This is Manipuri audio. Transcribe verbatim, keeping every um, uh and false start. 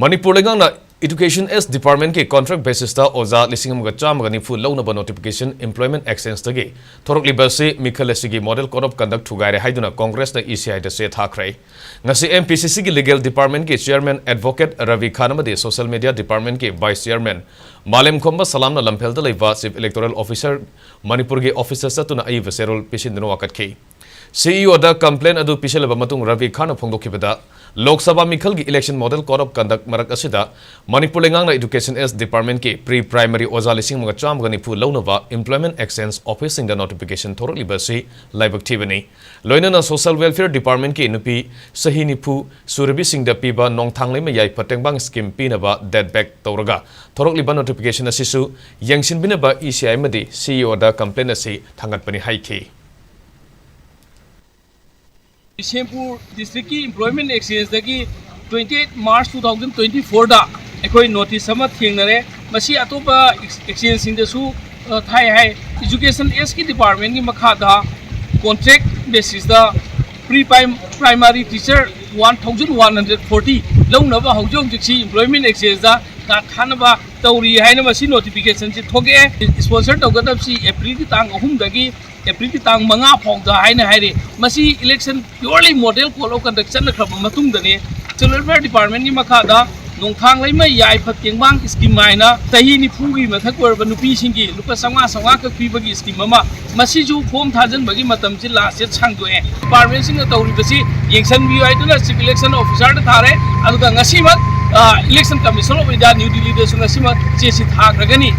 ꯃꯅꯤꯄꯨꯔ ꯂꯩꯉꯥꯛꯅ Education S Department ꯀꯤ contract basis ꯇ ꯑꯣꯖꯥ ꯂꯤꯁꯤꯡ ꯑꯃꯒ ꯆꯥꯝꯃꯒ ꯅꯤꯐꯨ ꯂꯧꯅꯕ notification Employment Exchange ꯇꯒꯤ ꯊꯣꯔꯛꯂꯤꯕ ꯑꯁꯤ ꯃꯤꯈꯜ ꯑꯁꯤꯒꯤ Model Code of Conduct ꯊꯨꯒꯥꯏꯔꯦ ꯍꯥꯏꯗꯨꯅ Congress ꯅ E C I ꯗ ꯆꯦ ꯊꯥꯈ꯭ꯔꯦ꯫ ꯉꯁꯤ M P C C ꯒꯤ Legal Department ꯀꯤ Chairman Advocate ꯔꯕꯤ ꯈꯥꯟ ꯑꯃꯗꯤ Social Media Department ꯀꯤ Vice Chairman ꯃꯥꯂꯦꯝꯈꯣꯝꯕ ꯁꯂꯥꯝꯅ ꯂꯝꯐꯦꯜꯗ ꯂꯩꯕ Chief Electoral Officer ꯃꯅꯤꯄꯨꯔꯒꯤ office ꯇ ꯆꯠꯇꯨꯅ ꯑꯏꯕ ꯆꯦꯔꯣꯜ ꯄꯤꯁꯤꯟꯗꯨꯅ ꯋꯥꯀꯠꯈꯤ꯫ C E O ꯗ complaint ꯑꯗꯨ ꯄꯤꯁꯤꯜꯂꯕ ꯃꯇꯨꯡ ꯔꯕꯤ ꯈꯥꯟꯅ ꯐꯣꯡꯗꯣꯛꯈꯤꯕꯗ, ꯂꯣꯛ ꯁꯚꯥ ꯃꯤꯈꯜꯒꯤ election model code of conduct ꯃꯔꯛ ꯑꯁꯤꯗ ꯃꯅꯤꯄꯨꯔ ꯂꯩꯉꯥꯛꯅ Education S Department ꯀꯤ pre primary ꯑꯣꯖꯥ ꯂꯤꯁꯤꯡ ꯑꯃꯒ ꯆꯥꯝꯃꯒ ꯅꯤꯐꯨ ꯂꯧꯅꯕ employment exchange office ꯁꯤꯡꯗ notification ꯊꯣꯔꯛꯂꯤꯕ ꯑꯁꯤ ꯂꯥꯏꯕꯛ ꯊꯤꯕꯅꯤ꯫ ꯂꯣꯏꯅꯅ Social Welfare Department ꯀꯤ ꯅꯨꯄꯤ ꯆꯍꯤ ꯅꯤꯐꯨ ꯁꯨꯔꯕꯤꯁꯤꯡꯗ ꯄꯤꯕ ꯅꯣꯡꯊꯥꯡꯂꯩꯃ ꯌꯥꯏꯐ ꯇꯦꯡꯕꯥꯡ scheme ꯄꯤꯅꯕ date back ꯇꯧꯔꯒ ꯊꯣꯔꯛꯂꯤꯕ notification ꯑꯁꯤꯁꯨ ꯌꯦꯡꯁꯤꯟꯕꯤꯅꯕ E C I ꯑꯃꯗꯤ C E O ꯗ complaint ꯑꯁꯤ ꯊꯥꯡꯒꯠꯄꯅꯤ ꯍꯥꯏꯈꯤ꯫ ꯕꯤꯁꯦꯝꯄꯨꯔ district ꯀꯤ employment exchange ꯇꯒꯤ twenty eight March two thousand twenty four ꯗ ꯑꯩꯈꯣꯏ notice ꯑꯃ ꯊꯦꯡꯅꯔꯦ꯫ ꯃꯁꯤ ꯑꯇꯣꯞꯄ exchange ꯁꯤꯡꯗꯁꯨ, ꯑ, ꯊꯥꯏ ꯍꯥꯏ꯫ Education S ꯀꯤ department ꯀꯤ ꯃꯈꯥꯗ contract basis ꯇ pre prim-, primary teacher one thousand one hundred forty ꯂꯧꯅꯕ ꯍꯧꯖꯤꯛ ꯍꯧꯖꯤꯛꯁꯤ employment exchange ꯇ ꯀꯥ ꯊꯥꯅꯕ ꯇꯧꯔꯤ ꯍꯥꯏꯅ ꯃꯁꯤ notification ꯁꯤ ꯊꯣꯛꯂꯛꯑꯦ꯫ Sponsor ꯇꯧꯒꯗꯕꯁꯤ April ꯒꯤ ꯇꯥꯡ ꯑꯍꯨꯝꯗꯒꯤ April ꯒꯤ ꯇꯥꯡ ꯃꯉꯥ ꯐꯥꯎꯗ ꯍꯥꯏꯅ ꯍꯥꯏꯔꯤ꯫ ꯃꯁꯤ election purely model code of conduct ꯆꯠꯅꯈ꯭ꯔꯕ ꯃꯇꯨꯡꯗꯅꯤ꯫ Social Welfare Department ꯀꯤ ꯃꯈꯥꯗ ꯅꯣꯡꯊꯥꯡ ꯂꯩꯃ ꯌꯥꯏꯐ ꯇꯦꯡꯕꯥꯡ scheme ꯍꯥꯏꯅ ꯆꯍꯤ ꯅꯤꯐꯨꯒꯤ ꯃꯊꯛ ꯑꯣꯏꯔꯕ ꯅꯨꯄꯤꯁꯤꯡꯒꯤ ꯂꯨꯄꯥ ꯆꯥꯝꯃꯉꯥ ꯆꯥꯝꯃꯉꯥ ꯀꯛ ꯄꯤꯕꯒꯤ scheme ꯑꯃ, ꯃꯁꯤꯁꯨ form ꯊꯥꯖꯤꯟꯕꯒꯤ ꯃꯇꯝꯁꯤ last date ꯁꯥꯡꯗꯣꯛꯑꯦ꯫ Department ꯁꯤꯡꯅ ꯇꯧꯔꯤꯕꯁꯤ ꯌꯦꯡꯁꯤꯟꯕꯤꯌꯨ ꯍꯥꯏꯗꯨꯅ Chief Election Officer ꯗ ꯊꯥꯔꯦ꯫ ꯑꯗꯨꯒ ꯉꯁꯤꯃꯛ, ꯑ, Election Commission of India, New Delhi ꯗꯁꯨ ꯉꯁꯤꯃꯛ ꯆꯦꯁꯤ ꯊꯥꯈ꯭ꯔꯒꯅꯤ꯫